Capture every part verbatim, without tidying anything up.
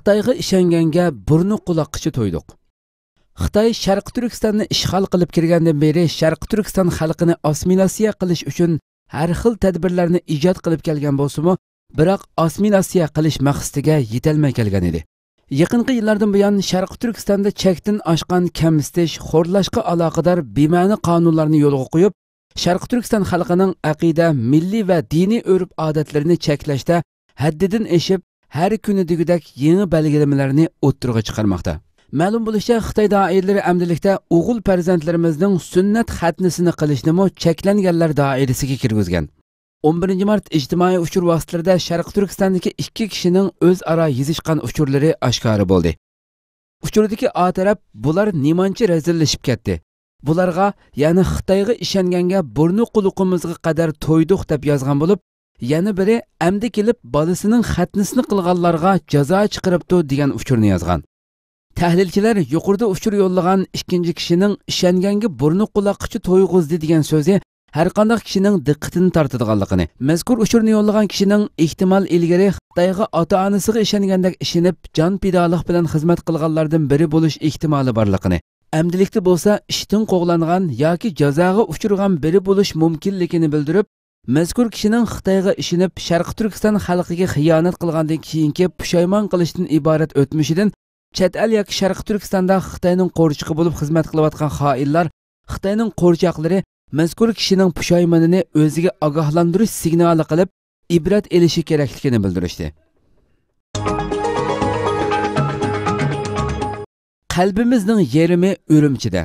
خىتايغا ئىشەنگەنگە بۇرنى قۇلاققىچە تويدۇق. خىتاي شەرقىي تۈركىستاننى ئىشغال قىلىپ كىرگەندىن بېرى شەرقىي تۈركىستان خەلقىنى ئاسسىمىلياتسىيە قىلىش ئۈچۈن ھەر خىل تەدبىرلەرنى ئىجاد قىلىپ كەلگەن بولسىمۇ، بىراق ئاسسىمىلياتسىيە قىلىش مەقسىتىگە يېتەلمەي كەلگەن ئىدى. يېقىنقى يىللاردىن بۇيان شەرقىي تۈركىستاندا چەكتىن ئاشقان كەمسىتىش، خورلاشقا ئالاقىدار بىمەنە قانۇنلارنى يولغا قويۇپ، شەرقىي تۈركىستان خەلقىنىڭ ئەقىدە، مىللىي ۋە دىنىي ئۆرپ-ئادەتلىرىنى چەكلەشتە ھەددىدىن ئېشىپ، ھەر كۈنى دېگۈدەك يېڭى بەلگىلىمىلەرنى ئوتتۇرىغا چىقارماقتا. مەلۇم بولۇشىچە، خىتاي دائىرىلىرى ئەمدىلىكتە ئوغۇل پەرزەنتلىرىمىزنىڭ سۈننەت خەتنىسىنى قىلىشنىمۇ چەكلەنگەنلەر دائىرىسىگە كىرگۈزگەن. ئون بىرىنچى مارت ئىجتىمائىي ئۇچۇر ۋاسىتىلىرىدە شەرقىي تۈركىستاندىكى ئىككى كىشىنىڭ ئۆزئارا يېزىشقان ئۇچۇرلىرى ئاشكارا بولدى. ئۇچۇردىكى ئا تەرەپ، بۇلار نېمانچە رەزىللىشىپ كەتتى. بۇلارغا، يەنى خىتايغا ئىشەنگەنگە بۇرنى قۇلىقىمىزغا قەدەر تويدۇق دەپ يازغان بولۇپ، يەنە بىرى ئەمدى كېلىپ بالىسىنىڭ خەتنىسىنى قىلغانلارغا جازا چىقىرىپتۇ دېگەن ئۇچۇرنى يازغان. تەھلىلچىلەر يۇقىرىدا ئۇچۇر يوللىغان ئىككىنچى كىشىنىڭ ئىشەنگەنگە بۇرنى قۇلاققىچە تويغۇزدى دېگەن سۆزى ھەرقانداق كىشىنىڭ دىققىتىنى تارتىدىغانلىقىنى، مەزكۇر ئۇچۇرنى يوللىغان كىشىنىڭ ئېھتىمال ئىلگىرى خىتايغا ئاتا-ئانىسىغا ئىشەنگەندەك ئىشىنىپ، جان پىدالىق بىلەن خىزمەت قىلغانلاردىن بىرى بولۇش ئېھتىمالى بارلىقىنى، ئەمدىلىكتە بولسا ئىشتىن قوغلانغان ياكى جازاغا ئۇچرىغان بىرى بولۇش مۇمكىنلىكىنى بىلدۈرۈپ، مەزكۇر كىشىنىڭ خىتايغا ئىشىنىپ، شەرقىي تۈركىستان خەلقىگە خىيانەت قىلغاندىن كېيىنكى پۇشايمان قىلىشتىن ئىبارەت ئۆتمۈشىدىن، چەت ئەل ياكى شەرقىي تۈركىستاندا خىتاينىڭ قورچىقى بولۇپ خىزمەت قىلىۋاتقان خائىنلار، خىتاينىڭ قورچاقلىرى مەزكۇر كىشىنىڭ پۇشايمىنىنى ئۆزىگە ئاگاھلاندۇرۇش سىگنالى قىلىپ، ئىبرەت ئېلىشى كېرەكلىكىنى بىلدۈرۈشتى. قەلبىمىزنىڭ يېرىمى ئۈرۈمچىدە.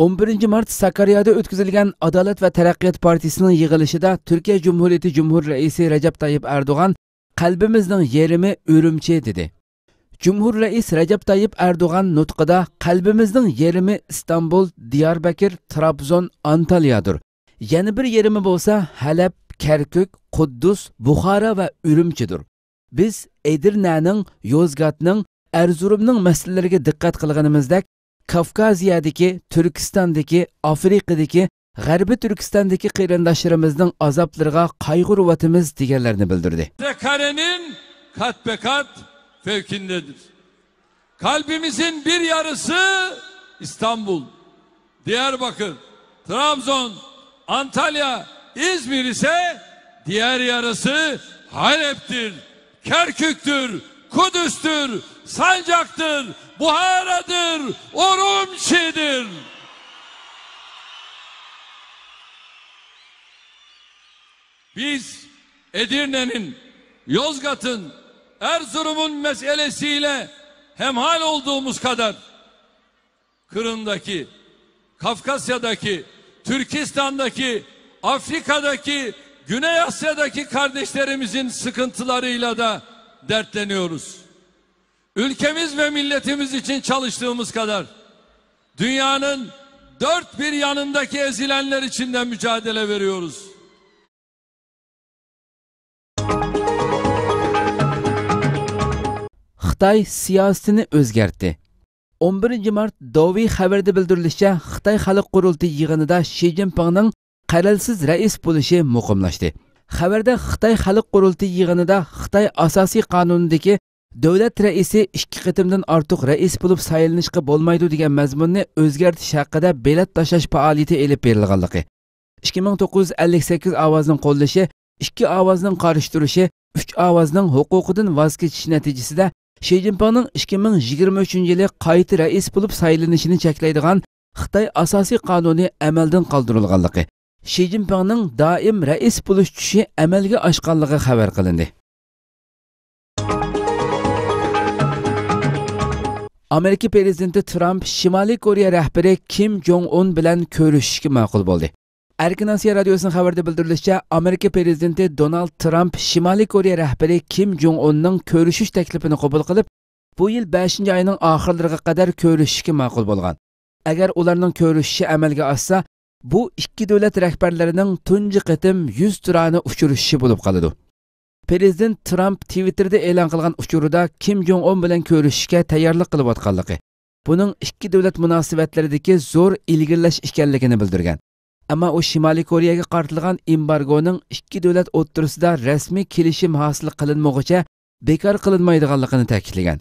ئون بىرىنچى مارت ساكاريادا ئۆتكۈزۈلگەن ئادالەت ۋە تەرەققىيات پارتىيىسىنىڭ يىغىلىشىدا تۈركىيە جۇمھۇرىيىتى جۇمھۇر رەئىسى رەجەپ تايىپ ئەردوغان، «قەلبىمىزنىڭ يېرىمى ئۈرۈمچى» دېدى. جۇمھۇر رەئىس رەجەپ تايىپ ئەردوغان نۇتقىدا، «قەلبىمىزنىڭ يېرىمى ئىستانبۇل، دىياربەكىر، ترابزون، ئانتاليادۇر. يەنە بىر يېرىمى بولسا ھەلەب، كەركۈك، قۇددۇس، بۇخارا ۋە ئۈرۈمچىدۇر. بىز ئېدىرنەنىڭ، يوزگاتنىڭ، ئەرزۇرۇمنىڭ مەسىلىلىرىگە دىققەت قىلغىنىمىزدەك، كاۋكازىيەدىكى، تۈركىستاندىكى، ئافرىقىدىكى، غەربىي تۈركىستاندىكى قېرىنداشلىرىمىزنىڭ ئازابلىرىغا قايغۇرۇۋاتىمىز» دېگەنلەرنى بىلدۈردى. Karenin kat be kat fevkindedir. Kalbimizin bir yarısı İstanbul, Diyarbakır, Trabzon, Antalya, İzmir ise diğer yarısı Halep'tir, Kerkük'tür, Kudüs'tür, Sancak'tır, Buhara'dır, Urumçi'dir. Biz Edirne'nin, Yozgat'ın, Erzurum'un meselesiyle hemhal olduğumuz kadar Kırım'daki, Kafkasya'daki, Türkistan'daki, Afrika'daki, Güney Asya'daki kardeşlerimizin sıkıntılarıyla da dertleniyoruz. Ülkemiz ve milletimiz için çalıştığımız kadar dünyanın dört bir yanındaki ezilenler için de mücadele veriyoruz. خىتاي سىياسىتىنى ئۆزگەرتتى. ئون بىرىنچى مارت، دوۋېي خەۋىرىدە بىلدۈرۈلۈشىچە، خىتاي خەلق قۇرۇلتىيى يىغىنىدا شى جىنپىڭنىڭ قەرەلسىز رەئىس بولۇشى مۇقىملاشتى. خەۋەردە خىتاي خەلق قۇرۇلتىيى يىغىنىدا خىتاي ئاساسىي قانۇنىدىكى «دۆلەت رەئىسى ئىككى قېتىمدىن ئارتۇق رەئىس بولۇپ سايلىنىشقا بولمايدۇ» دېگەن مەزمۇننى ئۆزگەرتىش ھەققىدە بېلەت تاشلاش پائالىيىتى ئېلىپ بېرىلغانلىقى، ئىككى مىڭ توققۇز يۈز ئەللىك سەككىز ئاۋازنىڭ قوللىشى، ئىككى ئاۋازنىڭ قارشى تۇرۇشى، ئۈچ ئاۋازنىڭ ھوقۇقىدىن ۋاز كېچىشى نەتىجىسىدە، شى جىنپىڭنىڭ ئىككى مىڭ يىگىرمە ئۈچىنچى يىلى قايتا رەئىس بولۇپ سايلىنىشىنى چەكلەيدىغان خىتاي ئاساسىي قانۇنى ئەمەلدىن قالدۇرۇلغانلىقى، شى جىنپىڭنىڭ دائىم رەئىس بولۇش چۈشى ئەمەلگە ئاشقانلىقى خەۋەر قىلىندى. ئامېرىكا پىرېزىدېنتى ترامپ شىمالىي كورېيە رەھبىرى كىم جوڭ ئۇن بىلەن كۆرۈشۈشكە ماقۇل بولدى. ئەركىن ئاسىيا رادىيوسىنىڭ خەۋىرىدە بىلدۈرۈلۈشىچە، ئامېرىكا پىرېزىدېنتى دونالد ترامپ شىمالىي كورېيە رەھبىرى كىم جوڭ ئۇننىڭ كۆرۈشۈش تەكلىپىنى قوبۇل قىلىپ، بۇ يىل بەشىنچى ئاينىڭ ئاخىرلىرىغا قەدەر كۆرۈشۈشكە ماقۇل بولغان. ئەگەر ئۇلارنىڭ كۆرۈشۈشى ئەمەلگە ئاشسا، بۇ ئىككى دۆلەت رەھبەرلىرىنىڭ تۇنجى قېتىم يۈز تۇرانە ئۇچرىشىشى بولۇپ قالىدۇ. پىرېزىدېنت ترامپ تىۋىتتېردا ئېلان قىلغان ئۇچۇرىدا كىم جوڭ ئۇن بىلەن كۆرۈشۈشكە تەييارلىق قىلىۋاتقانلىقى، بۇنىڭ ئىككى دۆلەت مۇناسىۋەتلىرىدىكى زور ئىلگىرىلەش ئىكەنلىكىنى بىلدۈرگەن. ئەمما ئۇ شىمالىي كورېيەگە قارىتىلغان ئېمبارگونىڭ ئىككى دۆلەت ئوتتۇرىسىدا رەسمىي كېلىشىم ھاسىل قىلىنمىغۇچە بىكار قىلىنمايدىغانلىقىنى تەكىتلىگەن.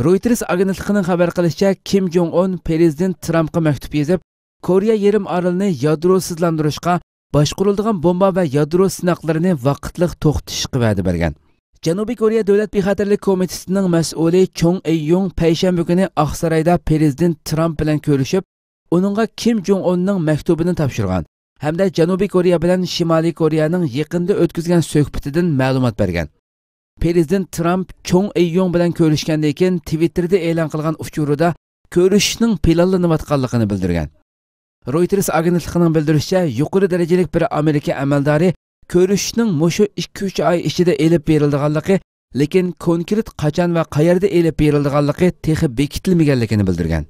رويتېرس ئاگېنتلىقىنىڭ خەۋەر قىلىشىچە، كىم جوڭ ئۇن پىرېزىدېنت ترامپقا مەكتۇپ يېزىپ، كورېيە يېرىم ئارىلىنى يادروسىزلاندۇرۇشقا، باشقۇرۇلىدىغان بومبا ۋە يادرو سىناقلىرىنى ۋاقىتلىق توختىتىشقا ۋەدە بەرگەن. جەنۇبىي كورېيە دۆلەت بىخەتەرلىك كومىتېتىنىڭ مەسئۇلى چوڭ ئېييۇڭ پەيشەنبە كۈنى ئاقسارايدا پىرېزىدېنت ترامپ بىلەن كۆرۈشۈپ، ئۇنىڭغا كىم جوڭ ئۇننىڭ مەكتۇبىنى تاپشۇرغان ھەمدە جەنۇبىي كورېيە بىلەن شىمالىي كورېيەنىڭ يېقىندا ئۆتكۈزگەن سۆھبىتىدىن مەلۇمات بەرگەن. پىرېزىدېنت ترامپ چوڭ ئېييۇڭ بىلەن كۆرۈشكەندىن كېيىن، تىۋىتتېردا ئېلان قىلغان ئۇچۇرىدا كۆرۈشۈشنىڭ پىلانلىنىۋاتقانلىقىنى بىلدۈرگەن. رويتېرس ئاگېنتلىقىنىڭ بىلدۈرۈشىچە، يۇقىرى دەرىجىلىك بىر ئامېرىكا ئەمەلدارى كۆرۈشۈشنىڭ مۇشۇ ئىككى-ئۈچ ئاي ئىچىدە ئېلىپ بېرىلىدىغانلىقى، لېكىن كونكرېت قاچان ۋە قەيەردە ئېلىپ بېرىلىدىغانلىقى تېخى بېكىتىلمىگەنلىكىنى بىلدۈرگەن.